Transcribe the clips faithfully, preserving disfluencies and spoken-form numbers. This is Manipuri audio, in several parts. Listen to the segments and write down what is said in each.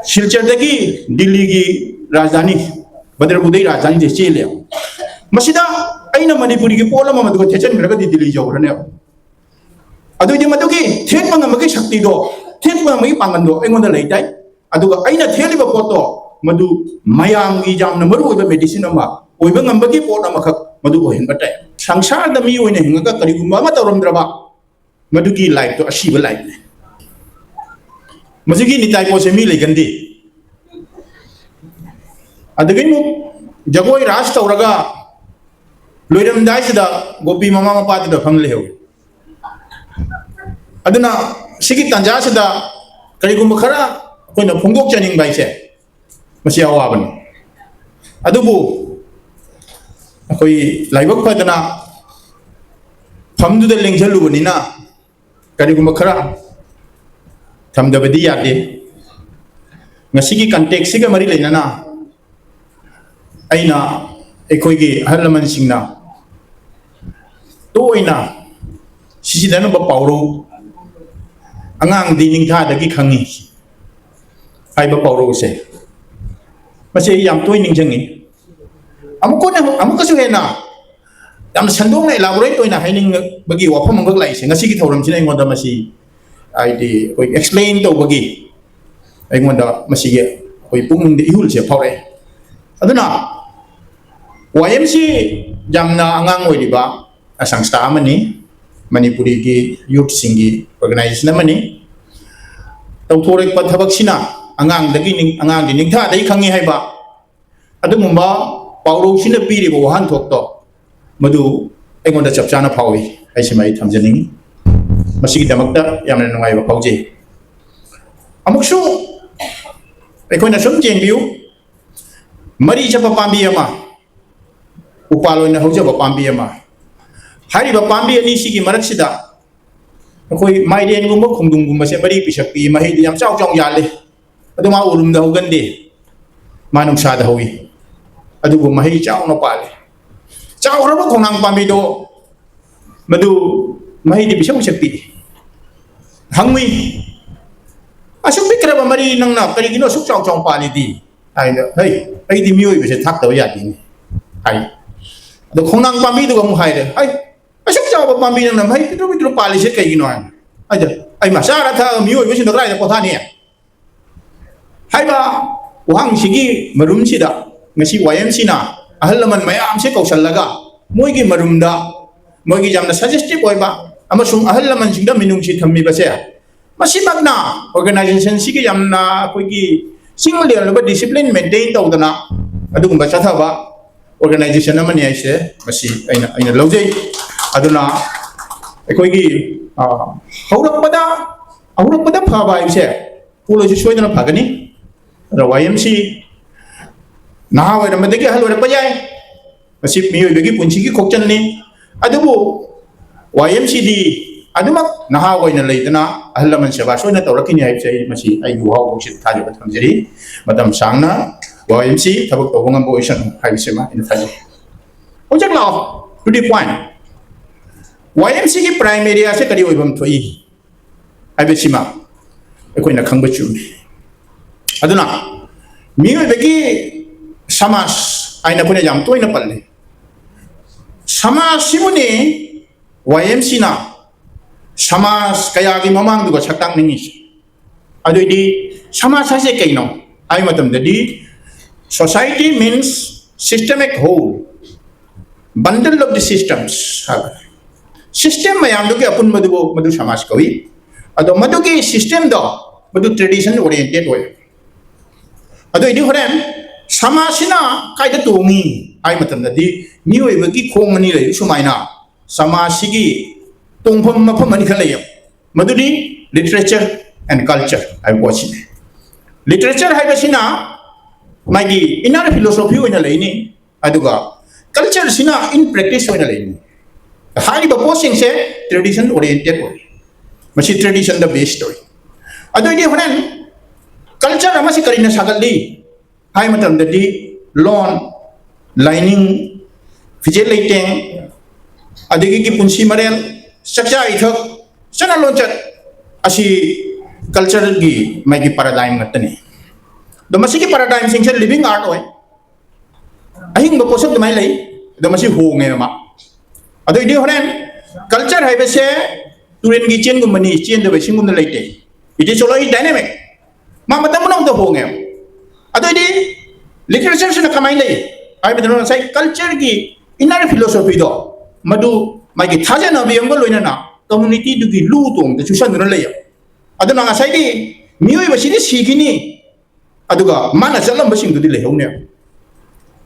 ꯁꯤꯜꯆꯔꯗꯒꯤ ꯗꯤꯜꯂꯤꯒꯤ ꯔꯥꯖꯙꯥꯅꯤ, ꯕꯗ꯭ꯔꯄꯨꯔꯗꯒꯤ ꯔꯥꯖꯙꯥꯅꯤꯁꯦ ꯆꯦꯜꯂꯦ꯫ ꯃꯁꯤꯗ ꯑꯩꯅ ꯃꯅꯤꯄꯨꯔꯤꯒꯤ ꯄꯣꯠ ꯑꯃ ꯃꯗꯨꯒ ꯊꯦꯠꯆꯟꯈ꯭ꯔꯒꯗꯤ ꯗꯤꯜꯂꯤ ꯌꯧꯈ꯭ꯔꯅꯦꯕ꯫ ꯑꯗꯨꯏꯗꯤ ꯃꯗꯨꯒꯤ ꯊꯦꯠꯄ ꯉꯝꯕꯒꯤ ꯁꯛꯇꯤꯗꯣ, ꯊꯦꯠꯄ ꯉꯝꯕꯒꯤ ꯄꯥꯡꯒꯜꯗꯣ ꯑꯩꯉꯣꯟꯗ ꯂꯩ ꯇꯥꯏ꯫ ꯑꯗꯨꯒ ꯑꯩꯅ ꯊꯦꯠꯂꯤꯕ ꯄꯣꯠꯇꯣ ꯃꯗꯨ ꯃꯌꯥꯝꯒꯤ ꯌꯥꯝꯅ ꯃꯔꯨ ꯑꯣꯏꯕ ꯃꯦꯗꯤꯁꯤꯟ ꯑꯃ ꯑꯣꯏꯕ ꯉꯝꯕꯒꯤ ꯄꯣꯠ ꯑꯃꯈꯛ ꯃꯗꯨ ꯑꯣꯏꯍꯟꯕ ꯇꯥꯏ꯫ ꯁꯪꯁꯥꯔꯗ ꯃꯤ ꯑꯣꯏꯅ ꯍꯤꯡꯉꯒ ꯀꯔꯤꯒꯨꯝꯕ ꯑꯃ ꯇꯧꯔꯝꯗ꯭ꯔꯕ, ꯃꯗꯨꯒꯤ ꯂꯥꯏꯐꯇꯣ ꯑꯁꯤꯕ ꯂꯥꯏꯐꯅꯦ꯫ ꯃꯁꯤꯒꯤ ꯅꯤꯇꯥꯏ ꯄꯣꯠꯁꯦ ꯃꯤ ꯂꯩꯒꯟꯗꯦ꯫ ꯑꯗꯨꯗꯒꯤ ꯑꯃꯨꯛ ꯖꯒꯣꯏ ꯔꯥꯁ ꯇꯧꯔꯒ ꯂꯣꯏꯔꯝꯗꯥꯏꯁꯤꯗ ꯒꯣꯄꯤ ꯃꯃꯥ ꯃꯄꯥꯗꯨꯗ ꯐꯝ ꯂꯩꯍꯧꯏ꯫ ꯑꯗꯨꯅ ꯁꯤꯒꯤ ꯇꯥꯟꯖꯥꯁꯤꯗ ꯀꯔꯤꯒꯨꯝꯕ ꯈꯔ ꯑꯩꯈꯣꯏꯅ ꯐꯣꯡꯗꯣꯛꯆꯅꯤꯡꯕ ꯍꯥꯏꯁꯦ ꯃꯁꯤ ꯑꯋꯥꯕꯅꯤ꯫ ꯑꯗꯨꯕꯨ ꯑꯩꯈꯣꯏ ꯂꯥꯏꯕꯛ ꯐꯗꯅ ꯐꯝꯗꯨꯗ ꯂꯦꯡꯁꯜꯂꯨꯕꯅꯤꯅ ꯀꯔꯤꯒꯨꯝꯕ ꯈꯔ ꯊꯝꯗꯕꯗꯤ ꯌꯥꯗꯦ꯫ ꯉꯁꯤꯒꯤ ꯀꯟꯇꯦꯛꯁꯁꯤꯒ ꯃꯔꯤ ꯂꯩꯅꯅ ꯑꯩꯅ ꯑꯩꯈꯣꯏꯒꯤ ꯑꯍꯜ ꯂꯃꯟꯁꯤꯡꯅ ꯇꯣꯏꯅ ꯁꯤꯖꯤꯟꯅꯔꯝꯕ ꯄꯥꯎꯔꯧ, "ꯑꯉꯥꯡꯗꯤ ꯅꯤꯡꯊꯥꯗꯒꯤ ꯈꯪꯉꯤ" ꯍꯥꯏꯕ ꯄꯥꯎꯔꯧꯁꯦ, ꯃꯁꯤ ꯑꯩ ꯌꯥꯝ ꯇꯣꯏꯅ ꯅꯤꯡꯁꯤꯡꯉꯤ꯫ ꯑꯃꯨꯛꯀ ꯑꯃꯨꯛꯀꯁꯨ ꯍꯦꯟꯅ ꯌꯥꯝ ꯁꯟꯗꯣꯛꯅ ꯏꯂꯥꯕꯣꯔꯦꯠ ꯑꯣꯏꯅ ꯍꯥꯏꯅꯤꯡꯕꯒꯤ ꯋꯥꯐꯝ ꯑꯃꯈꯛ ꯂꯥꯛꯏꯁꯦ, ꯉꯁꯤꯒꯤ ꯊꯧꯔꯝꯁꯤꯅ ꯑꯩꯉꯣꯟꯗ ꯃꯁꯤ, ꯍꯥꯏꯗꯤ, ꯑꯩꯈꯣꯏ ꯑꯦꯛꯁꯄ꯭ꯂꯦꯟ ꯇꯧꯕꯒꯤ ꯑꯩꯉꯣꯟꯗ ꯃꯁꯤꯒꯤ ꯑꯩꯈꯣꯏ ꯄꯨꯛꯅꯤꯡꯗ ꯏꯍꯨꯜꯁꯦ ꯐꯥꯎꯔꯛꯑꯦ꯫ ꯑꯗꯨꯅ ꯋꯥꯏ ꯑꯦꯝ ꯁꯤ ꯌꯥꯝꯅ ꯑꯉꯥꯡ ꯑꯣꯏꯔꯤꯕ ꯁꯪꯁꯊꯥ ꯑꯃꯅꯤ, ꯃꯅꯤꯄꯨꯔꯤꯒꯤ ꯌꯨꯠꯁꯤꯡꯒꯤ ꯑꯣꯔꯒꯅꯥꯏꯖꯦꯁꯟ ꯑꯃꯅꯤ꯫ ꯇꯧꯊꯣꯔꯛꯄ ꯊꯕꯛꯁꯤꯅ ꯑꯉꯥꯡꯗꯒꯤ ꯅꯤꯡ-, ꯑꯉꯥꯡꯒꯤ ꯅꯤꯡꯊꯥꯗꯒꯤ ꯈꯪꯉꯤ ꯍꯥꯏꯕ ꯑꯗꯨꯒꯨꯝꯕ ꯄꯥꯎꯔꯧꯁꯤꯅ ꯄꯤꯔꯤꯕ ꯋꯥꯍꯟꯊꯣꯛꯇꯣ ꯃꯗꯨ ꯑꯩꯉꯣꯟꯗ ꯆꯞ ꯆꯥꯅ ꯐꯥꯎꯏ ꯍꯥꯏꯁꯤꯃ ꯑꯩ ꯊꯝꯖꯅꯤꯡꯏ꯫ ꯃꯁꯤꯒꯤꯗꯃꯛꯇ ꯌꯥꯝꯅ ꯅꯨꯡꯉꯥꯏꯕ ꯐꯥꯎꯖꯩ꯫ ꯑꯃꯨꯛꯁꯨ ꯑꯩꯈꯣꯏꯅ ꯁꯨꯝ ꯌꯦꯡꯕꯤꯌꯨ, ꯃꯔꯤ ꯆꯠꯄ ꯄꯥꯝꯕꯤ ꯑꯃ, ꯎꯄꯥꯜ ꯑꯣꯏꯅ ꯍꯧꯖꯕ ꯄꯥꯝꯕꯤ ꯑꯃ, ꯍꯥꯏꯔꯤꯕ ꯄꯥꯝꯕꯤ ꯑꯅꯤꯁꯤꯒꯤ ꯃꯔꯛꯁꯤꯗ ꯑꯩꯈꯣꯏ ꯃꯥꯏꯔꯦꯟꯒꯨꯝꯕ ꯈꯣꯡꯗ꯭ꯔꯨꯝꯒꯨꯝꯕꯁꯦ ꯃꯔꯤ ꯄꯤꯁꯛ ꯄꯤ, ꯃꯍꯩꯗꯤ ꯌꯥꯝ ꯆꯥꯎ ꯆꯥꯎ ꯌꯥꯜꯂꯤ꯫ ꯑꯗꯨ ꯃꯥ ꯎꯔꯨꯝꯗ ꯍꯧꯒꯟꯗꯦ, ꯃꯥ ꯅꯨꯡꯁꯥꯗ ꯍꯧꯏ꯫ ꯑꯗꯨꯕꯨ ꯃꯍꯩ ꯆꯥꯎꯅ ꯄꯥꯜꯂꯤ꯫ ꯆꯥꯎꯈ꯭ꯔꯕ ꯈꯣꯡꯅꯥꯡ ꯄꯥꯝꯕꯤꯗꯣ ꯃꯗꯨ ꯃꯍꯩꯗꯤ ꯄꯤꯁꯛ ꯄꯤꯁꯛ ꯄꯤꯛꯏ꯫ ꯍꯪꯉꯨꯏ, "ꯑꯁꯨꯛ ꯄꯤꯛꯈ꯭ꯔꯕ ꯃꯔꯤ ꯅꯪꯅ ꯀꯔꯤꯒꯤꯅꯣ ꯑꯁꯨꯛ ꯆꯥꯎ ꯆꯥꯎ ꯄꯥꯜꯂꯤꯗꯤ?" ꯍꯥꯏꯅ, "ꯍꯩ, ꯑꯩꯗꯤ ꯃꯤꯑꯣꯏꯕꯁꯦ ꯊꯥꯛꯇꯕ ꯌꯥꯗꯦꯅꯦ" ꯍꯥꯏ꯫ ꯑꯗꯣ ꯈꯣꯡꯅꯥꯡ ꯄꯥꯝꯕꯤꯗꯨꯒ ꯑꯃꯨꯛ ꯍꯥꯏꯔꯦ, "ꯍꯩ, ꯑꯁꯨꯛ ꯆꯥꯎꯕ ꯄꯥꯝꯕꯤ ꯅꯪꯅ ꯃꯍꯩ ꯄꯤꯛꯇ꯭ꯔꯨ ꯄꯤꯛꯇ꯭ꯔꯨ ꯄꯥꯜꯂꯤꯁꯦ ꯀꯩꯒꯤꯅꯣ?" ꯍꯥꯏꯅ꯫ ꯍꯥꯏꯗꯣ, "ꯑꯩ ꯃꯆꯥꯔ ꯊꯛꯑꯒ ꯃꯤꯑꯣꯏꯕꯁꯤꯡꯗꯣ ꯀꯗꯥꯏꯗ ꯄꯣꯊꯥꯅꯤ?" ꯍꯥꯏꯕ ꯋꯥꯍꯪꯁꯤꯒꯤ ꯃꯔꯨꯝꯁꯤꯗ ꯉꯁꯤ ꯋꯥꯏ ꯑꯦꯝ ꯁꯤꯅ ꯑꯍꯜ ꯂꯃꯟ ꯃꯌꯥꯝꯁꯦ ꯀꯧꯁꯜꯂꯒ ꯃꯣꯏꯒꯤ ꯃꯔꯨꯝꯗ ꯃꯣꯏꯒꯤ ꯌꯥꯝꯅ suggestive ꯑꯣꯏꯕ ꯑꯃꯁꯨꯡ ꯑꯍꯜ ꯂꯃꯟꯁꯤꯡꯗ ꯃꯤꯅꯨꯡꯁꯤ ꯊꯝꯕꯤꯕꯁꯦ, ꯃꯁꯤꯃꯛꯅ organization ꯁꯤꯒꯤ ꯌꯥꯝꯅ ꯑꯩꯈꯣꯏꯒꯤ ꯆꯤꯡ ꯂꯦꯜꯂꯕ discipline maintain ꯇꯧꯗꯅ ꯑꯗꯨꯒꯨꯝꯕ ꯆꯠꯊꯕ organization ꯑꯃꯅꯤ ꯍꯥꯏꯁꯦ ꯃꯁꯤ ꯑꯩꯅ, ꯑꯩꯅ ꯂꯧꯖꯩ꯫ ꯑꯗꯨꯅ ꯑꯩꯈꯣꯏꯒꯤ, ꯑ, ꯍꯧꯔꯛꯄꯗ, ꯍꯧꯔꯛꯄꯗ ꯐꯕ ꯍꯥꯏꯕꯁꯦ ꯄꯣꯠꯂꯣꯏꯁꯨ ꯁꯣꯏꯗꯅ ꯐꯒꯅꯤ꯫ ꯑꯗ ꯋꯥꯏ ꯑꯦꯝ ꯁꯤ ꯅꯍꯥ ꯑꯣꯏꯔꯝꯕꯗꯒꯤ ꯑꯍꯜ ꯑꯣꯏꯔꯛꯄ ꯌꯥꯏ, ꯃꯁꯤ ꯃꯤꯑꯣꯏꯕꯒꯤ ꯄꯨꯟꯁꯤꯒꯤ ꯈꯣꯡꯆꯠꯅꯤ꯫ ꯑꯗꯨꯕꯨ ꯋꯥꯏ ꯑꯦꯝ ꯁꯤꯗꯤ ꯑꯗꯨꯃꯛ ꯅꯍꯥ ꯑꯣꯏꯅ ꯂꯩꯗꯅ ꯑꯍꯜ ꯂꯃꯟ ꯁꯦꯕꯥ ꯁꯣꯏꯅ ꯇꯧꯔꯛꯈꯤꯅꯤ ꯍꯥꯏꯕꯁꯦ ꯑꯩ ꯃꯁꯤ ꯑꯩꯒꯤ ꯋꯥꯍꯧꯕꯁꯤꯗ ꯊꯥꯖꯕ ꯊꯝꯖꯔꯤ꯫ ꯃꯇꯝ ꯁꯥꯡꯅ ꯋꯥꯏ ꯑꯦꯝ ꯁꯤ ꯊꯕꯛ ꯇꯧꯕ ꯉꯝꯕ ꯑꯣꯏꯁꯅꯨ ꯍꯥꯏꯕꯁꯤꯃ ꯑꯩꯅ ꯊꯥꯖꯩ꯫ ꯍꯧꯖꯤꯛ ꯂꯥꯛꯑꯣ, to the point꯫ Y M ꯁꯤꯒꯤ prime area ꯁꯦ ꯀꯔꯤ ꯑꯣꯏꯐꯝ ꯊꯣꯛꯏ ꯍꯥꯏꯕꯁꯤꯃ ꯑꯩꯈꯣꯏꯅ ꯈꯪꯕ ꯆꯨꯝꯃꯤ꯫ ꯑꯗꯨꯅ ꯃꯤꯑꯣꯏꯕꯒꯤ ꯁꯃꯥꯖ ꯍꯥꯏꯅ ꯑꯩꯈꯣꯏꯅ ꯌꯥꯝ ꯇꯣꯏꯅ ꯄꯜꯂꯤ꯫ ꯁꯃꯥꯖꯁꯤꯕꯨꯅꯤ ꯋꯥꯏ ꯑꯦꯝ ꯁꯤꯅ ꯁꯃꯥꯖ ꯀꯌꯥꯒꯤ ꯃꯃꯥꯡꯗꯨꯒ ꯁꯛꯇꯥꯛꯅꯤꯡꯉꯤꯁꯦ꯫ ꯑꯗꯨꯏꯗꯤ ꯁꯃꯥꯖ ꯍꯥꯏꯁꯦ ꯀꯩꯅꯣ ꯍꯥꯏꯕ ꯃꯇꯝꯗꯗꯤ, society means systemic whole, bundle of the systems ꯍꯥꯏꯕ꯫ System ꯃꯌꯥꯝꯗꯨꯒꯤ ꯑꯄꯨꯟꯕꯗꯨꯕꯨ ꯃꯗꯨ ꯁꯃꯥꯖ ꯀꯧꯏ꯫ ꯑꯗꯣ ꯃꯗꯨꯒꯤ system ꯗꯣ ꯃꯗꯨ tradition oriented ꯑꯣꯏ꯫ ꯑꯗꯨꯏꯗꯤ ꯍꯣꯔꯦꯟ ꯁꯃꯥꯖꯁꯤꯅ ꯀꯥꯏꯗ ꯇꯣꯡꯉꯤ ꯍꯥꯏꯕ ꯃꯇꯝꯗꯗꯤ, ꯃꯤꯑꯣꯏꯕꯒꯤ ꯈꯣꯡ ꯑꯅꯤ ꯂꯩꯔꯤ ꯁꯨꯃꯥꯏꯅ ꯁꯃꯥꯖꯁꯤꯒꯤ ꯇꯣꯡꯐꯝ ꯃꯐꯝ ꯑꯅꯤꯈꯛ ꯂꯩꯌꯦ꯫ ꯃꯗꯨꯗꯤ literature and culture ꯍꯥꯏꯕ ꯄꯣꯠꯁꯤꯅꯤ꯫ Literature ꯍꯥꯏꯕꯁꯤꯅ ꯃꯥꯒꯤ inner philosophy ꯑꯣꯏꯅ ꯂꯩꯅꯤ, ꯑꯗꯨꯒ culture ꯁꯤꯅ in practice ꯑꯣꯏꯅ ꯂꯩꯅꯤ꯫ ꯍꯥꯏꯔꯤꯕ ꯄꯣꯠꯁꯤꯡꯁꯦ tradition oriented ꯑꯣꯏ, ꯃꯁꯤ tradition ꯗ base ꯇꯧꯏ꯫ ꯑꯗꯨꯑꯣꯏꯗꯤ ꯍꯣꯔꯦꯟ culture ꯑꯃꯁꯤ ꯀꯔꯤꯅ ꯁꯥꯒꯠꯂꯤ ꯍꯥꯏ ꯃꯇꯝꯗꯗꯤ, ꯂꯣꯟ, ꯂꯥꯏꯅꯤꯡ, ꯐꯤꯖꯦꯠ ꯂꯩꯇꯦꯡ, ꯑꯗꯒꯤ ꯄꯨꯟꯁꯤ ꯃꯔꯦꯜ, ꯆꯥꯛꯆꯥ ꯏꯊꯛ, ꯆꯠꯅ ꯂꯣꯟꯆꯠ ꯑꯁꯤ ꯀꯜꯆꯔꯒꯤ ꯃꯥꯒꯤ ꯄꯦꯔꯥꯗꯥꯏꯝ ꯉꯥꯛꯇꯅꯤ꯫ ꯑꯗꯣ ꯃꯁꯤꯒꯤ ꯄꯦꯔꯥꯗꯥꯏꯝꯁꯤꯡꯁꯦ ꯂꯤꯕꯤꯡ ꯑꯥꯔꯠ ꯑꯣꯏ꯫ ꯑꯍꯤꯡꯕ ꯄꯣꯠꯁꯛ ꯑꯗꯨꯃꯥꯏꯅ ꯂꯩ꯫ ꯑꯗꯣ ꯃꯁꯤ ꯍꯣꯡꯉꯦꯕ ꯃꯥ꯫ ꯑꯗꯨꯏꯗꯤ ꯍꯣꯔꯦꯟ ꯀꯜꯆꯔ ꯍꯥꯏꯕꯁꯦ ꯇꯨꯔꯦꯟꯒꯤ ꯏꯆꯦꯟꯒꯨꯝꯕꯅꯤ, ꯆꯦꯟꯗꯕ ꯏꯁꯤꯡꯒꯨꯝꯅ ꯂꯩꯇꯦ꯫ It is always dynamic. ꯃꯥ ꯃꯇꯝ ꯄꯨꯝꯅꯃꯛꯇ ꯍꯣꯡꯉꯦ꯫ ꯑꯗꯨꯏꯗꯤ ꯂꯤꯇꯔꯦꯆꯔꯁꯤꯅ ꯀꯃꯥꯏꯅ ꯂꯩ ꯍꯥꯏꯕꯗꯨꯅ ꯉꯁꯥꯏ ꯀꯜꯆꯔꯒꯤ ꯏꯟꯅꯔ ꯐꯤꯂꯣꯁꯣꯐꯤꯗꯣ ꯃꯗꯨ ꯃꯥꯒꯤ ꯊꯥꯖꯅꯕꯤ ꯑꯃꯒ ꯂꯣꯏꯅꯅ ꯀꯝꯃꯨꯅꯤꯇꯤꯗꯨꯒꯤ ꯂꯨ ꯇꯣꯡꯗ ꯆꯨꯁꯟꯗꯨꯅ ꯂꯩꯌꯦꯕ꯫ ꯑꯗꯨꯅ ꯉꯁꯥꯏꯒꯤ ꯃꯤꯑꯣꯏꯕꯁꯤꯗꯤ ꯁꯤꯈꯤꯅꯤ, ꯑꯗꯨꯒ ꯃꯥꯅ ꯆꯠꯂꯝꯕꯁꯤꯡꯗꯨꯗꯤ ꯂꯩꯍꯧꯅꯦꯕ꯫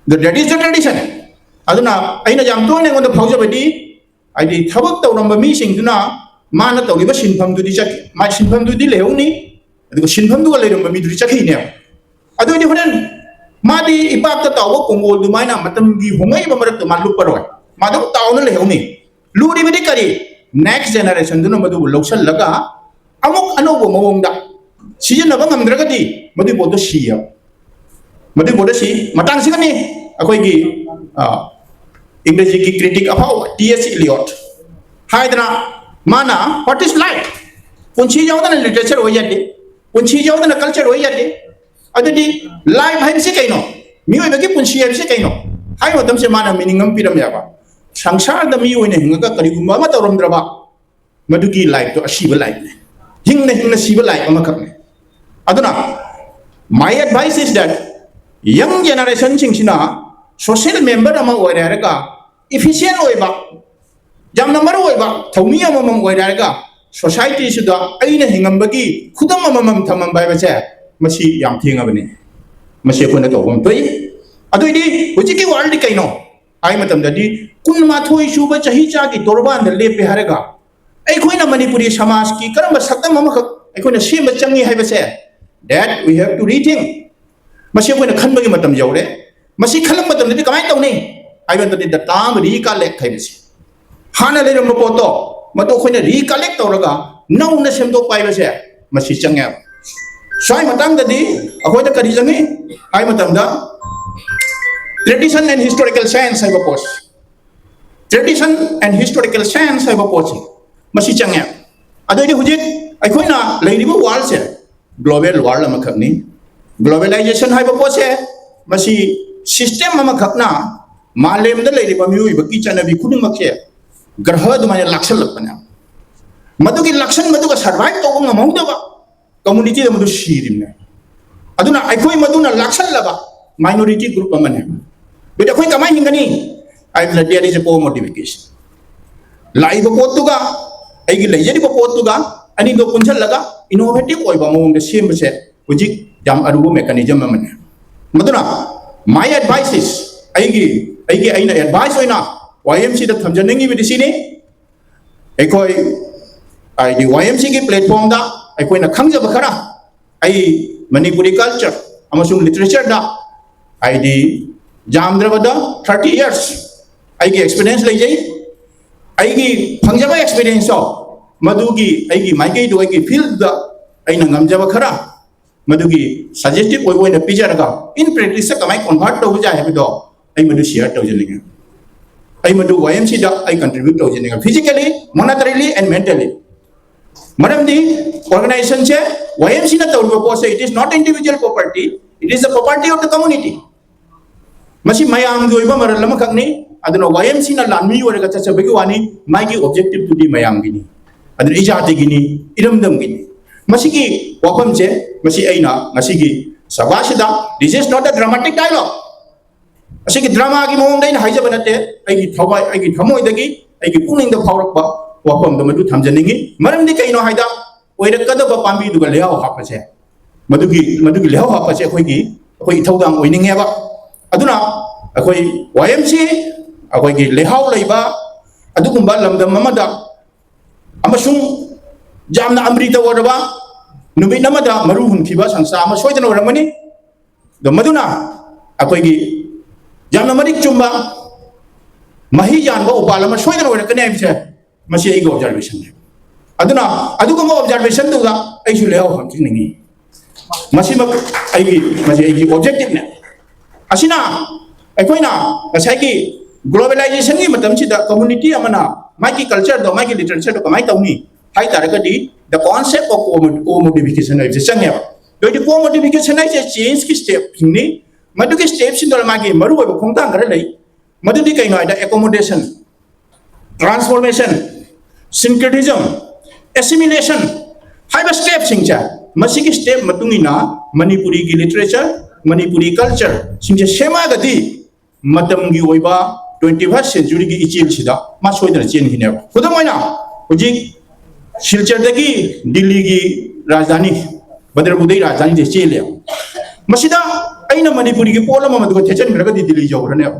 The, that is the tradition. ꯑꯗꯨꯅ ꯑꯩꯅ ꯌꯥꯝ ꯇꯣꯏꯅ ꯑꯩꯉꯣꯟꯗ ꯐꯥꯎꯖꯕꯗꯤ, ꯍꯥꯏꯗꯤ ꯊꯕꯛ ꯇꯧꯔꯝꯕ ꯃꯤꯁꯤꯡꯗꯨꯅ ꯃꯥꯅ ꯇꯧꯔꯤꯕ ꯁꯤꯟꯐꯝꯗꯨꯗꯤ ꯆꯠꯈꯤ, ꯃꯥ ꯁꯤꯟꯐꯝꯗꯨꯗꯤ ꯂꯩꯍꯧꯅꯤ, ꯑꯗꯨꯒ ꯁꯤꯟꯐꯝꯗꯨꯒ ꯂꯩꯔꯝꯕ ꯃꯤꯗꯨꯗꯤ ꯆꯠꯈꯤꯅꯦꯕ꯫ ꯑꯗꯨ ꯑꯣꯏꯗꯤ ꯍꯣꯔꯦꯟ ꯃꯥꯗꯤ ꯏꯄꯥꯛꯇ ꯇꯥꯎꯕ ꯀꯣꯡꯒꯣꯜ ꯑꯗꯨꯃꯥꯏꯅ ꯃꯇꯝꯒꯤ ꯍꯣꯡꯉꯛꯏꯕ ꯃꯔꯛꯇ ꯃꯥ ꯂꯨꯞꯄꯔꯣꯏ, ꯃꯥ ꯑꯗꯨꯝ ꯇꯥꯎꯅ ꯂꯩꯍꯧꯅꯤ꯫ ꯂꯨꯔꯤꯕꯗꯤ ꯀꯔꯤ? Next generationꯗꯨꯅ ꯃꯗꯨꯕꯨ ꯂꯧꯁꯤꯜꯂꯒ ꯑꯃꯨꯛ ꯑꯅꯧꯕ ꯃꯑꯣꯡꯗ ꯁꯤꯖꯤꯟꯅꯕ ꯉꯝꯗ꯭ꯔꯒꯗꯤ ꯃꯗꯨꯒꯤ ꯄꯣꯠꯇꯣ ꯁꯤꯌꯦꯕ꯫ ꯃꯗꯨꯒꯤ ꯄꯣꯠꯇꯣ ꯁꯤ꯫ ꯃꯇꯥꯡꯁꯤꯒꯅꯤ ꯑꯩꯈꯣꯏꯒꯤ, ꯑ, ꯏꯪꯒ꯭ꯔꯦꯖꯤꯒꯤ ꯀ꯭ꯔꯤꯇꯤꯛ ꯑꯐꯥꯎꯕ ꯇꯤ ꯑꯦꯁ ꯏꯂꯤꯌꯣꯠ ꯍꯥꯏꯗꯅ, ꯃꯥꯅ "What is life? ꯄꯨꯟꯁꯤ ꯌꯥꯎꯗꯅ ꯂꯤꯇꯔꯦꯆꯔ ꯑꯣꯏ ꯌꯥꯗꯦ, ꯄꯨꯟꯁꯤ ꯌꯥꯎꯗꯅ ꯀꯜꯆꯔ ꯑꯣꯏ ꯌꯥꯗꯦ꯫ ꯑꯗꯨꯗꯤ ꯂꯥꯏꯐ ꯍꯥꯏꯕꯁꯤ ꯀꯩꯅꯣ? ꯃꯤꯑꯣꯏꯕꯒꯤ ꯄꯨꯟꯁꯤ ꯍꯥꯏꯕꯁꯤ ꯀꯩꯅꯣ?" ꯍꯥꯏꯕ ꯃꯇꯝꯁꯤꯗ ꯃꯥꯅ ꯃꯤꯅꯤꯡ ꯑꯃ ꯄꯤꯔꯝꯃꯦꯕ꯫ "ꯁꯪꯁꯥꯔꯗ ꯃꯤ ꯑꯣꯏꯅ ꯍꯤꯡꯉꯒ ꯀꯔꯤꯒꯨꯝꯕ ꯑꯃ ꯇꯧꯔꯝꯗ꯭ꯔꯕ, ꯃꯗꯨꯒꯤ ꯂꯥꯏꯐꯇꯣ ꯑꯁꯤꯕ ꯂꯥꯏꯐꯅꯦ꯫ ꯍꯤꯡꯅ ꯍꯤꯡꯅ ꯁꯤꯕ ꯂꯥꯏꯐ ꯑꯃꯈꯛꯅꯦ"꯫ ꯑꯗꯨꯅ my advice is that young generationꯁꯤꯡꯁꯤꯅ social member ꯑꯃ ꯑꯣꯏꯔꯦ ꯍꯥꯏꯔꯒ efficient ꯑꯣꯏꯕ, ꯌꯥꯝꯅ ꯃꯔꯨ ꯑꯣꯏꯕ ꯊꯧꯃꯤ ꯑꯃꯃꯝ ꯑꯣꯏꯔꯦ ꯍꯥꯏꯔꯒ societyꯁꯤꯗ ꯑꯩꯅ ꯍꯤꯡꯉꯝꯕꯒꯤ ꯈꯨꯗꯝ ꯑꯃꯃꯝ ꯊꯝꯃꯝꯕ ꯍꯥꯏꯕꯁꯦ ꯃꯁꯤ ꯌꯥꯝ ꯊꯦꯡꯉꯕꯅꯤ꯫ ꯃꯁꯤ ꯑꯩꯈꯣꯏꯅ ꯇꯧꯕ ꯑꯃ ꯊꯣꯛꯏ꯫ ꯑꯗꯨꯏꯗꯤ ꯍꯧꯖꯤꯛꯀꯤ worldꯗꯤ ꯀꯩꯅꯣ ꯍꯥꯏ ꯃꯇꯝꯗꯗꯤ ꯀꯨꯟꯃꯥꯊꯣꯏ ꯁꯨꯕ ꯆꯍꯤ ꯆꯥꯒꯤ ꯇꯣꯔꯕꯥꯟꯗ ꯂꯦꯞꯄꯦ ꯍꯥꯏꯔꯒ ꯑꯩꯈꯣꯏꯅ ꯃꯅꯤꯄꯨꯔꯤ ꯁꯃꯥꯖꯀꯤ ꯀꯔꯝꯕ ꯁꯛꯇꯝ ꯑꯃꯈꯛ ꯑꯩꯈꯣꯏꯅ ꯁꯦꯝꯕ ꯆꯪꯉꯤ ꯍꯥꯏꯕꯁꯦ, that we have to rethink꯫ ꯃꯁꯤ ꯑꯩꯈꯣꯏꯅ ꯈꯟꯕꯒꯤ ꯃꯇꯝ ꯌꯧꯔꯦ꯫ ꯃꯁꯤ ꯈꯜꯂꯛꯄ ꯃꯇꯝꯗꯗꯤ ꯀꯃꯥꯏꯅ ꯇꯧꯅꯤ ꯍꯥꯏꯕ ꯃꯇꯝꯗꯗꯤ data ꯑꯃ recollect ꯍꯥꯏꯕꯁꯤ, ꯍꯥꯟꯅ ꯂꯩꯔꯝꯕ ꯄꯣꯠꯇꯣ ꯃꯗꯨ ꯑꯩꯈꯣꯏꯅ recollect ꯇꯧꯔꯒ ꯅꯧꯅ ꯁꯦꯝꯗꯣꯛꯄ ꯍꯥꯏꯕꯁꯦ ꯃꯁꯤ ꯆꯪꯉꯦꯕ꯫ ꯁ꯭ꯋꯥꯏ ꯃꯇꯥꯡꯗꯗꯤ ꯑꯩꯈꯣꯏꯗ ꯀꯔꯤ ꯆꯪꯉꯤ ꯍꯥꯏ ꯃꯇꯝꯗ, tradition and historical science ꯍꯥꯏꯕ ꯄꯣꯠꯁꯦ, tradition and historical science ꯍꯥꯏꯕ ꯄꯣꯠꯁꯦ ꯃꯁꯤ ꯆꯪꯉꯦ꯫ ꯑꯗꯨꯑꯣꯏꯗꯤ ꯍꯧꯖꯤꯛ ꯑꯩꯈꯣꯏꯅ ꯂꯩꯔꯤꯕ ꯋꯥꯔꯜꯁꯦ ꯒ꯭ꯂꯣꯕꯦꯜ ꯋꯥꯔꯜ ꯑꯃꯈꯛꯅꯤ꯫ ꯒ꯭ꯂꯣꯕꯦꯂꯥꯏꯖꯦꯁꯟ ꯍꯥꯏꯕ ꯄꯣꯠꯁꯦ ꯃꯁꯤ ꯁꯤꯁꯇꯦꯝ ꯑꯃꯈꯛꯅ ꯃꯥꯂꯦꯝꯗ ꯂꯩꯔꯤꯕ ꯃꯤꯑꯣꯏꯕꯒꯤ ꯆꯠꯅꯕꯤ ꯈꯨꯗꯤꯡꯃꯛꯁꯦ ꯒ꯭ꯔꯍ ꯑꯗꯨꯃꯥꯏꯅ ꯂꯥꯛꯁꯜꯂꯛꯄꯅꯦ꯫ ꯃꯗꯨꯒꯤ ꯂꯥꯛꯁꯟꯕꯗꯨꯒ ꯁꯔꯚꯥꯏꯚ ꯇꯧꯕ ꯉꯝꯍꯧꯗꯕ ꯀꯝꯃꯨꯅꯤꯇꯤꯗ ꯃꯗꯨ ꯁꯤꯔꯤꯕꯅꯦ꯫ ꯑꯗꯨꯅ ꯑꯩꯈꯣꯏ ꯃꯗꯨꯅ ꯂꯥꯛꯁꯜꯂꯕ ꯃꯥꯏꯅꯣꯔꯤꯇꯤ ꯒ꯭ꯔꯨꯞ ꯑꯃꯅꯦ꯫ ꯑꯗꯨꯗꯤ ꯑꯩꯈꯣꯏ ꯀꯃꯥꯏꯅ ꯍꯤꯡꯒꯅꯤ? I will, there is a poor motivation. ꯂꯥꯛꯏꯕ ꯄꯣꯠꯇꯨꯒ, ꯑꯩꯒꯤ ꯂꯩꯖꯔꯤꯕ ꯄꯣꯠꯇꯨꯒ ꯑꯅꯤꯗꯣ ꯄꯨꯟꯁꯤꯜꯂꯒ ꯏꯅꯣꯚꯦꯇꯤꯚ ꯑꯣꯏꯕ ꯃꯑꯣꯡꯗ ꯁꯦꯝꯕꯁꯦ ꯍꯧꯖꯤꯛ ꯌꯥꯝ ꯑꯔꯨꯕ ꯃꯦꯀꯥꯅꯤꯖꯝ ꯑꯃꯅꯤ꯫ ꯃꯗꯨꯅ my advice is, ꯑꯩꯒꯤ ꯑꯩꯒꯤ ꯑꯩꯅ ꯑꯦꯗꯚꯥꯏꯁ ꯑꯣꯏꯅ ꯋꯥꯏ ꯑꯦꯝ ꯁꯤꯗ ꯊꯝꯖꯅꯤꯡꯉꯤꯕꯗꯤ ꯁꯤꯅꯤ꯫ ꯑꯩꯈꯣꯏ ꯍꯥꯏꯗꯤ ꯋꯥꯏ ꯑꯦꯝ ꯁꯤꯒꯤ ꯄ꯭ꯂꯦꯠꯐꯣꯝꯗ ꯑꯩꯈꯣꯏꯅ ꯈꯪꯖꯕ ꯈꯔ, ꯑꯩ ꯃꯅꯤꯄꯨꯔꯤ ꯀꯜꯆꯔ ꯑꯃꯁꯨꯡ ꯂꯤꯇꯔꯦꯆꯔꯗ ꯍꯥꯏꯗꯤ ꯌꯥꯝꯗ꯭ꯔꯕꯗ ꯊꯥꯔꯇꯤ ꯌꯔꯁ ꯑꯩꯒꯤ ꯑꯦꯛꯁꯄꯤꯔꯤꯌꯦꯟꯁ ꯂꯩꯖꯩ꯫ ꯑꯩꯒꯤ ꯐꯪꯖꯕ ꯑꯦꯛꯁꯄꯤꯔꯤꯌꯦꯟꯁꯇꯣ ꯃꯗꯨꯒꯤ ꯑꯩꯒꯤ ꯃꯥꯏꯀꯩꯗꯣ ꯑꯩꯒꯤ ꯐꯤꯜꯗ ꯑꯩꯅ ꯉꯝꯖꯕ ꯈꯔ ꯃꯗꯨꯒꯤ ꯁꯖꯦꯁꯇꯤꯚ ꯑꯣꯏꯕ ꯑꯣꯏꯅ ꯄꯤꯖꯔꯒ ꯏꯟ ꯄ꯭ꯔꯦꯛꯇꯤꯁꯇ ꯀꯃꯥꯏꯅ ꯀꯣꯟꯚꯔꯠ ꯇꯧꯕ ꯌꯥꯏ ꯍꯥꯏꯕꯗꯣ ꯑꯩ ꯃꯗꯨ ꯁꯤꯌꯔ ꯇꯧꯖꯅꯤꯡꯉꯤ꯫ ꯑꯩ ꯃꯗꯨ ꯋꯥꯏ ꯑꯦꯝ ꯁꯤꯗ ꯑꯩ contribute ꯇꯧꯖꯅꯤꯡꯉꯤ, physically, monetarily and mentally. ꯃꯔꯝꯗꯤ ꯑꯣꯔꯒꯅꯥꯏꯖꯦꯁꯟꯁꯦ ꯋꯥꯏ ꯑꯦꯝ ꯁꯤꯅ ꯇꯧꯔꯤꯕ ꯄꯣꯠꯁꯦ, it is not individual property, it is the property of the community. ꯃꯁꯤ ꯃꯌꯥꯝꯒꯤ ꯑꯣꯏꯕ ꯃꯔꯜ ꯑꯃꯈꯛꯅꯤ꯫ ꯑꯗꯨꯅ ꯋꯥꯏ ꯑꯦꯝ ꯁꯤꯅ ꯂꯥꯟꯃꯤ ꯑꯣꯏꯔꯒ ꯆꯠꯆꯕꯒꯤ ꯋꯥꯅꯤ, ꯃꯥꯒꯤ ꯑꯣꯕꯖꯦꯛꯇꯤꯚꯇꯨꯗꯤ ꯃꯌꯥꯝꯒꯤꯅꯤ꯫ ꯑꯗꯨꯅ ꯏꯖꯥꯇꯤꯒꯤꯅꯤ, ꯏꯔꯝꯗꯝꯒꯤꯅꯤ꯫ ꯃꯁꯤꯒꯤ ꯋꯥꯐꯝꯁꯦ, ꯃꯁꯤ ꯑꯩꯅ ꯉꯁꯤꯒꯤ ꯁꯚꯥꯁꯤꯗ, this is not a dramatic dialogue. ꯑꯁꯤꯒꯤ ꯗ꯭ꯔꯃꯥꯒꯤ ꯃꯑꯣꯡꯗ ꯑꯩꯅ ꯍꯥꯏꯖꯕ ꯅꯠꯇꯦ, ꯑꯩꯒꯤ ꯊꯋꯥꯏ, ꯑꯩꯒꯤ ꯊꯃꯣꯏꯗꯒꯤ, ꯑꯩꯒꯤ ꯄꯨꯛꯅꯤꯡꯗ ꯐꯥꯎꯔꯛꯄ ꯋꯥꯐꯝꯗꯣ ꯃꯗꯨ ꯊꯝꯖꯅꯤꯡꯉꯤ꯫ ꯃꯔꯝꯗꯤ ꯀꯩꯅꯣ ꯍꯥꯏꯗ, ꯑꯣꯏꯔꯛꯀꯗꯕ ꯄꯥꯝꯕꯤꯗꯨꯒ ꯂꯩꯍꯥꯎ ꯍꯥꯞꯄꯁꯦ, ꯃꯗꯨꯒꯤ ꯃꯗꯨꯒꯤ ꯂꯩꯍꯥꯎ ꯍꯥꯞꯄꯁꯦ ꯑꯩꯈꯣꯏꯒꯤ ꯑꯩꯈꯣꯏ ꯏꯊꯧꯗꯥꯡ ꯑꯣꯏꯅꯤꯡꯉꯦꯕ꯫ ꯑꯗꯨꯅ ꯑꯩꯈꯣꯏ ꯋꯥꯏ ꯑꯦꯝ ꯁꯤ ꯑꯩꯈꯣꯏꯒꯤ ꯂꯩꯍꯥꯎ ꯂꯩꯕ ꯑꯗꯨꯒꯨꯝꯕ ꯂꯝꯗꯝ ꯑꯃꯗ ꯑꯃꯁꯨꯡ ꯌꯥꯝꯅ ꯑꯃ꯭ꯔꯤꯇ ꯑꯣꯏꯔꯕ ꯅꯨꯃꯤꯠ ꯑꯃꯗ ꯃꯔꯨ ꯍꯨꯟꯈꯤꯕ ꯁꯪꯁꯊꯥ ꯑꯃ ꯁꯣꯏꯗꯅ ꯑꯣꯏꯔꯝꯒꯅꯤ꯫ ꯑꯗꯣ ꯃꯗꯨꯅ ꯑꯩꯈꯣꯏꯒꯤ ꯌꯥꯝꯅ ꯃꯔꯤꯛ ꯆꯨꯝꯕ ꯃꯍꯩ ꯌꯥꯟꯕ ꯎꯄꯥꯜ ꯑꯃ ꯁꯣꯏꯗꯅ ꯑꯣꯏꯔꯛꯀꯅꯤ ꯍꯥꯏꯕꯁꯦ ꯃꯁꯤ ꯑꯩꯒꯤ ꯑꯣꯕꯖꯥꯔꯕꯦꯁꯟꯅꯤ꯫ ꯑꯗꯨꯅ ꯑꯗꯨꯒꯨꯝꯕ ꯑꯣꯕꯖꯥꯔꯕꯦꯁꯟꯗꯨꯗ ꯑꯩꯁꯨ ꯂꯩꯍꯥꯎ ꯍꯥꯞꯆꯅꯤꯡꯉꯤ꯫ ꯃꯁꯤꯃꯛ ꯑꯩꯒꯤ ꯃꯁꯤ ꯑꯩꯒꯤ ꯑꯣꯕꯖꯦꯛꯇꯤꯚꯅꯦ꯫ ꯑꯁꯤꯅ ꯑꯩꯈꯣꯏꯅ ꯉꯁꯥꯏꯒꯤ ꯒ꯭ꯂꯣꯕꯦꯂꯥꯏꯖꯦꯁꯟꯒꯤ ꯃꯇꯝꯁꯤꯗ ꯀꯝꯃꯨꯅꯤꯇꯤ ꯑꯃꯅ ꯃꯥꯒꯤ ꯀꯜꯆꯔꯗꯣ, ꯃꯥꯒꯤ ꯂꯤꯇꯔꯦꯆꯔꯗꯣ ꯀꯃꯥꯏꯅ ꯇꯧꯅꯤ? ꯍꯥꯏ ꯇꯥꯔꯒꯗꯤ the concept of commodification ꯍꯥꯏꯕꯁꯦ ꯆꯪꯉꯦꯕ꯫ ꯑꯗꯨ ꯑꯣꯏꯗꯤ commodification ꯍꯥꯏꯁꯦ changeꯀꯤ stepꯁꯤꯡꯅꯤ꯫ ꯃꯗꯨꯒꯤ stepꯁꯤꯡꯗꯨꯗ ꯃꯥꯒꯤ ꯃꯔꯨꯑꯣꯏꯕ ꯈꯣꯡꯊꯥꯡ ꯈꯔ ꯂꯩ꯫ ꯃꯗꯨꯗꯤ ꯀꯩꯅꯣ ꯍꯥꯏꯗ accommodation, transformation, syncretism, assimilation ꯍꯥꯏꯕ stepꯁꯤꯡꯁꯦ, ꯃꯁꯤꯒꯤ step ꯃꯇꯨꯡ ꯏꯟꯅ ꯃꯅꯤꯄꯨꯔꯤꯒꯤ literature, ꯃꯅꯤꯄꯨꯔꯤ cultureꯁꯤꯡꯁꯦ ꯁꯦꯝꯃꯛꯑꯒꯗꯤ ꯃꯇꯝꯒꯤ ꯑꯣꯏꯕ twenty first centuryꯒꯤ ꯏꯆꯦꯜꯁꯤꯗ ꯃꯥ ꯁꯣꯏꯗꯅ ꯆꯦꯟꯈꯤꯅꯦꯕ꯫ ꯈꯨꯗꯝ ꯑꯣꯏꯅ ꯍꯧꯖꯤꯛ ꯁꯤꯜꯆꯔꯗꯒꯤ ꯗꯤꯜꯂꯤꯒꯤ ꯔꯥꯖꯙꯥꯅꯤ ꯕꯗ꯭ꯔꯄꯨꯔꯗꯒꯤ ꯔꯥꯖꯙꯥꯅꯤꯁꯦ ꯆꯦꯜꯂꯦꯕ꯫ ꯃꯁꯤꯗ ꯑꯩꯅ ꯃꯅꯤꯄꯨꯔꯤꯒꯤ ꯄꯣꯠ ꯑꯃ ꯃꯗꯨꯒ ꯊꯦꯠꯆꯟꯈ꯭ꯔꯒꯗꯤ ꯗꯤꯜꯂꯤ ꯌꯧꯈ꯭ꯔꯅꯦꯕ꯫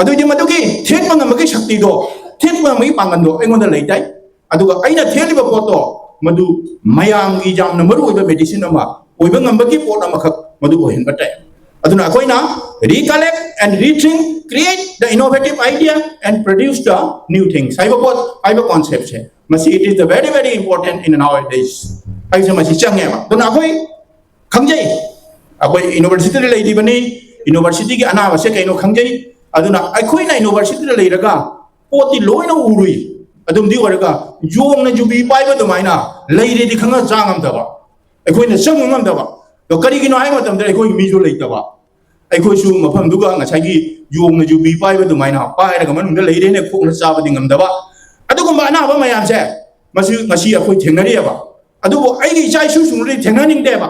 ꯑꯗꯨꯏꯗꯤ ꯃꯗꯨꯒꯤ ꯊꯦꯠꯄ ꯉꯝꯕꯒꯤ ꯁꯛꯇꯤꯗꯣ, ꯊꯦꯠꯄ ꯉꯝꯕꯒꯤ ꯄꯥꯡꯒꯜꯗꯣ ꯑꯩꯉꯣꯟꯗ ꯂꯩ ꯇꯥꯏ꯫ ꯑꯗꯨꯒ ꯑꯩꯅ ꯊꯦꯠꯂꯤꯕ ꯄꯣꯠꯇꯣ ꯃꯗꯨ ꯃꯌꯥꯝꯒꯤ ꯌꯥꯝꯅ ꯃꯔꯨꯑꯣꯏꯕ medicine ꯑꯃ ꯑꯣꯏꯕ ꯉꯝꯕꯒꯤ ꯄꯣꯠ ꯑꯃꯈꯛ ꯃꯗꯨ ꯑꯣꯏꯍꯟꯕ ꯇꯥꯏ꯫ ꯑꯗꯨꯅ ꯑꯩꯈꯣꯏꯅ recollect and rethink, create the innovative idea and produce the new things ꯍꯥꯏꯕ ꯄꯣꯠ, ꯍꯥꯏꯕ conceptꯁꯦ, ꯃꯁꯤ it is the very, very important in nowadays ꯍꯥꯏꯕꯁꯦ ꯃꯁꯤ ꯆꯪꯉꯦꯕ꯫ ꯑꯗꯨꯅ ꯑꯩꯈꯣꯏ ꯈꯪꯖꯩ, ꯑꯩꯈꯣꯏ universityꯗ ꯂꯩꯔꯤꯕꯅꯤ, universityꯒꯤ ꯑꯅꯥꯕꯁꯦ ꯀꯩꯅꯣ ꯈꯪꯖꯩ꯫ ꯑꯗꯨꯅ ꯑꯩꯈꯣꯏꯅ universityꯗ ꯂꯩꯔꯒ ꯄꯣꯠꯇꯤ ꯂꯣꯏꯅ ꯎꯔꯨꯏ, ꯑꯗꯨꯝꯗꯤ ꯑꯣꯏꯔꯒ ꯌꯣꯡꯅ ꯌꯨꯕꯤ ꯄꯥꯏꯕ ꯑꯗꯨꯃꯥꯏꯅ ꯂꯩꯔꯦꯗꯤ ꯈꯪꯉ ꯆꯥ ꯉꯝꯗꯕ, ꯑꯩꯈꯣꯏꯅ ꯆꯪꯕ ꯉꯝꯗꯕ꯫ ꯑꯗꯣ ꯀꯔꯤꯒꯤꯅꯣ ꯍꯥꯏꯕ ꯃꯇꯝꯗ ꯑꯩꯈꯣꯏꯒꯤ ꯃꯤꯁꯨ ꯂꯩꯇꯕ, ꯑꯩꯈꯣꯏꯁꯨ ꯃꯐꯝꯗꯨꯒ ꯉꯁꯥꯏꯒꯤ ꯌꯣꯡꯅ ꯌꯨꯕꯤ ꯄꯥꯏꯕ ꯑꯗꯨꯃꯥꯏꯅ ꯄꯥꯏꯔꯒ ꯃꯅꯨꯡꯗ ꯂꯩꯔꯦꯅ ꯈꯣꯛꯅ ꯆꯥꯕꯗꯤ ꯉꯝꯗꯕ꯫ ꯑꯗꯨꯒꯨꯝꯕ ꯑꯅꯥꯕ ꯃꯌꯥꯝꯁꯦ ꯃꯁꯤ ꯉꯁꯤ ꯑꯩꯈꯣꯏ ꯊꯦꯡꯅꯔꯤꯑꯕ꯫ ꯑꯗꯨꯕꯨ ꯑꯩꯒꯤ ꯏꯆꯥ ꯏꯁꯨꯁꯤꯡꯗꯨꯗꯤ ꯊꯦꯡꯅꯍꯟꯅꯤꯡꯗꯦꯕ꯫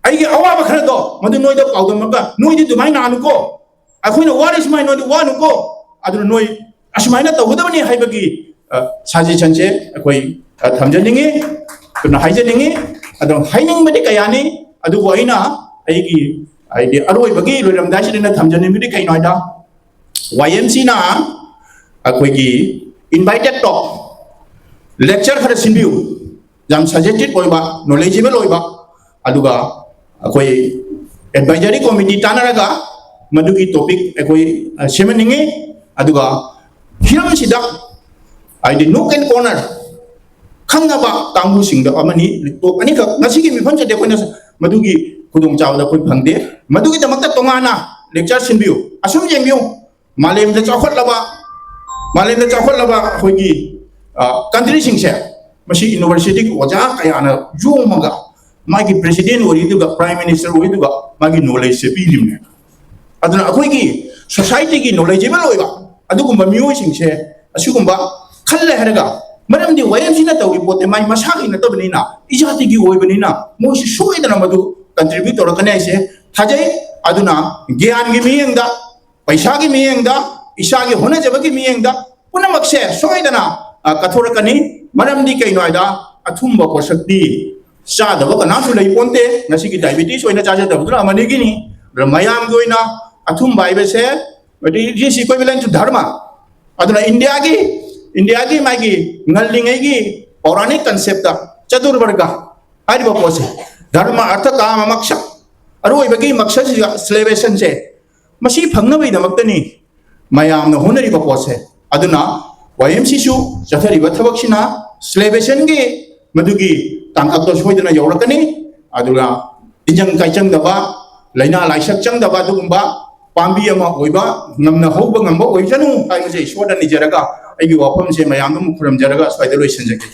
ꯑꯩꯒꯤ ꯑꯋꯥꯕ ꯈꯔꯗꯣ ꯃꯗꯨ ꯅꯣꯏꯗ ꯄꯥꯎꯗꯝꯃꯒ, ꯅꯣꯏꯗꯤ ꯑꯗꯨꯃꯥꯏꯅ ꯅꯥꯅꯨꯀꯣ, ꯑꯩꯈꯣꯏꯅ ꯋꯥꯔꯤ ꯁꯨꯃꯥꯏꯅ ꯅꯣꯏꯗꯤ ꯋꯥꯅꯨꯀꯣ, ꯑꯗꯨꯅ ꯅꯣꯏ ꯑꯁꯨꯃꯥꯏꯅ ꯇꯧꯒꯗꯕꯅꯤ ꯍꯥꯏꯕꯒꯤ ꯑ, suggestionꯁꯦ ꯑꯩꯈꯣꯏ ꯑ, ꯊꯝꯖꯅꯤꯡꯉꯤ, ꯑꯗꯨꯅ ꯍꯥꯏꯖꯅꯤꯡꯉꯤ꯫ ꯑꯗꯣ ꯍꯥꯏꯅꯤꯡꯕꯗꯤ ꯀꯌꯥꯅꯤ, ꯑꯗꯨꯕꯨ ꯑꯩꯅ ꯑꯩꯒꯤ ꯍꯥꯏꯗꯤ ꯑꯔꯣꯏꯕꯒꯤ ꯂꯣꯏꯔꯝꯗꯥꯏꯁꯤꯗ ꯑꯩꯅ ꯊꯝꯖꯅꯤꯡꯕꯗꯤ ꯀꯩꯅꯣ ꯍꯥꯏꯗ, ꯋꯥꯏ ꯑꯦꯝ ꯁꯤꯅ ꯑꯩꯈꯣꯏꯒꯤ invited talk, lecture ꯈꯔ ꯁꯤꯟꯕꯤꯌꯨ, ꯌꯥꯝ suggested ꯑꯣꯏꯕ, knowledgeable ꯑꯣꯏꯕ, ꯑꯗꯨꯒ ꯑꯩꯈꯣꯏ advisory committee ꯇꯥꯟꯅꯔꯒ ꯃꯗꯨꯒꯤ topic ꯑꯩꯈꯣꯏ ꯑ, ꯁꯦꯝꯍꯟꯅꯤꯡꯉꯤ꯫ ꯑꯗꯨꯒ ꯍꯤꯔꯝꯁꯤꯗ ꯍꯥꯏꯗꯤ nook and corner ꯈꯪꯅꯕ ꯀꯥꯡꯕꯨꯁꯤꯡꯗ ꯑꯃꯅꯤ, talk ꯑꯅꯤꯈꯛ ꯉꯁꯤꯒꯤ ꯃꯤꯐꯝꯁꯤꯗꯤ ꯑꯩꯈꯣꯏꯅ ꯃꯗꯨꯒꯤ ꯈꯨꯗꯣꯡꯆꯥꯕꯗ ꯑꯩꯈꯣꯏ ꯐꯪꯗꯦ꯫ ꯃꯗꯨꯒꯤꯗꯃꯛꯇ ꯇꯣꯉꯥꯟꯅ lecture ꯁꯤꯟꯕꯤꯌꯨ꯫ ꯑꯁꯨꯝ ꯌꯦꯡꯕꯤꯌꯨ, ꯃꯥꯂꯦꯝꯗ ꯆꯥꯎꯈꯠꯂꯕ, ꯃꯥꯂꯦꯝꯗ ꯆꯥꯎꯈꯠꯂꯕ ꯑꯩꯈꯣꯏꯒꯤ ꯀꯟꯇ꯭ꯔꯤꯁꯤꯡꯁꯦ, ꯃꯁꯤ ꯌꯨꯅꯤꯚꯔꯁꯤꯇꯤꯒꯤ ꯑꯣꯖꯥ ꯀꯌꯥꯅ ꯌꯣꯝꯃꯒ ꯃꯥꯒꯤ ꯄ꯭ꯔꯦꯁꯤꯗꯦꯟ ꯑꯣꯏꯔꯤꯗꯨꯒ ꯄ꯭ꯔꯥꯏꯝ ꯃꯤꯅꯤꯁꯇꯔ ꯑꯣꯏꯗꯨꯒ ꯃꯥꯒꯤ ꯅꯣꯂꯦꯖꯁꯦ ꯄꯤꯔꯤꯕꯅꯦ꯫ ꯑꯗꯨꯅ ꯑꯩꯈꯣꯏꯒꯤ ꯁꯣꯁꯥꯏꯇꯤꯒꯤ ꯅꯣꯂꯦꯖꯦꯕꯜ ꯑꯣꯏꯕ ꯑꯗꯨꯒꯨꯝꯕ ꯃꯤꯑꯣꯏꯁꯤꯡꯁꯦ ꯑꯁꯤꯒꯨꯝꯕ ꯈꯜꯂꯦ ꯍꯥꯏꯔꯒ, ꯃꯔꯝꯗꯤ ꯋꯥꯏ ꯑꯦꯝ ꯁꯤꯅ ꯇꯧꯔꯤ ꯄꯣꯠꯇꯦ ꯃꯥꯏ ꯃꯁꯥꯒꯤ ꯅꯠꯇꯕꯅꯤꯅ, ꯏꯖꯥꯇꯤꯒꯤ ꯑꯣꯏꯕꯅꯤꯅ, ꯃꯣꯏꯁꯤ ꯁꯣꯏꯗꯅ ꯃꯗꯨ ꯀꯟꯇ꯭ꯔꯤꯕ꯭ꯌꯨꯠ ꯇꯧꯔꯛꯀꯅꯤ ꯍꯥꯏꯁꯦ ꯊꯥꯖꯩ꯫ ꯑꯗꯨꯅ ꯒ꯭ꯌꯥꯟꯒꯤ ꯃꯤꯠꯌꯦꯡꯗ, ꯄꯩꯁꯥꯒꯤ ꯃꯤꯠꯌꯦꯡꯗ, ꯏꯁꯥꯒꯤ ꯍꯣꯠꯅꯖꯕꯒꯤ ꯃꯤꯠꯌꯦꯡꯗ ꯄꯨꯝꯅꯃꯛꯁꯦ ꯁꯣꯏꯗꯅ ꯀꯠꯊꯣꯔꯛꯀꯅꯤ꯫ ꯃꯔꯝꯗꯤ ꯀꯩꯅꯣ ꯍꯥꯏꯗ, ꯑꯊꯨꯝꯕ ꯄꯣꯠꯁꯛꯇꯤ ꯆꯥꯗꯕ ꯀꯅꯥꯁꯨ ꯂꯩ ꯄꯣꯟꯇꯦ꯫ ꯉꯁꯤꯒꯤ ꯗꯥꯏꯕꯤꯇꯤꯁ ꯑꯣꯏꯅ ꯆꯥꯖꯗꯕꯗꯨꯅ ꯑꯃꯅꯤꯒꯤꯅꯤ꯫ ꯑꯗꯨꯅ ꯃꯌꯥꯝꯒꯤ ꯑꯣꯏꯅ ꯑꯊꯨꯝꯕ ꯍꯥꯏꯕꯁꯦ, it is equivalent to dharma꯫ ꯑꯗꯨꯅ ꯏꯟꯗꯤꯌꯥꯒꯤ ꯏꯟꯗꯤꯌꯥꯒꯤ ꯃꯥꯒꯤ ꯉꯜꯂꯤꯉꯩꯒꯤ ꯄꯧꯔꯥꯅꯤꯛ ꯀꯟꯁꯦꯞꯇ ꯆꯇꯨꯔꯕꯔꯒ ꯍꯥꯏꯔꯤꯕ ꯄꯣꯠꯁꯦ, ꯙꯔꯃ ꯑꯔꯊ ꯀꯥꯃ ꯃꯛꯁ, ꯑꯔꯣꯏꯕꯒꯤ ꯃꯛꯁꯁꯤꯒ ꯁꯦꯂꯦꯕ꯭ꯔꯦꯁꯟꯁꯦ, ꯃꯁꯤ ꯐꯪꯅꯕꯒꯤꯗꯃꯛꯇꯅꯤ ꯃꯌꯥꯝꯅ ꯍꯣꯠꯅꯔꯤꯕ ꯄꯣꯠꯁꯦ꯫ ꯑꯗꯨꯅ ꯋꯥꯏ ꯑꯦꯝ ꯁꯤꯁꯨ ꯆꯠꯊꯔꯤꯕ ꯊꯕꯛꯁꯤꯅ ꯁꯦꯂꯦꯕ꯭ꯔꯦꯁꯟꯒꯤ ꯃꯗꯨꯒꯤ ꯇꯥꯡꯀꯛꯇ ꯁꯣꯏꯗꯅ ꯌꯧꯔꯛꯀꯅꯤ꯫ ꯑꯗꯨꯒ ꯇꯤꯟꯖꯪ ꯀꯥꯏꯆꯪꯗꯕ, ꯂꯥꯏꯅꯥ ꯂꯥꯏꯁꯛ ꯆꯪꯗꯕ ꯑꯗꯨꯒꯨꯝꯕ ꯄꯥꯝꯕꯤ ꯑꯃ ꯑꯣꯏꯕ ꯉꯝꯅ ꯍꯧꯕ ꯉꯝꯕ ꯑꯣꯏꯁꯅꯨ ꯍꯥꯏꯕꯁꯦ ꯏꯁꯣꯔꯗ ꯅꯤꯖꯔꯒ ꯑꯩꯒꯤ ꯋꯥꯐꯝꯁꯦ ꯃꯌꯥꯝꯗ ꯑꯃꯨꯛ ꯈꯨꯔꯨꯝꯖꯔꯒ ꯁ꯭ꯋꯥꯏꯗ ꯂꯣꯏꯁꯤꯟꯖꯒꯦ꯫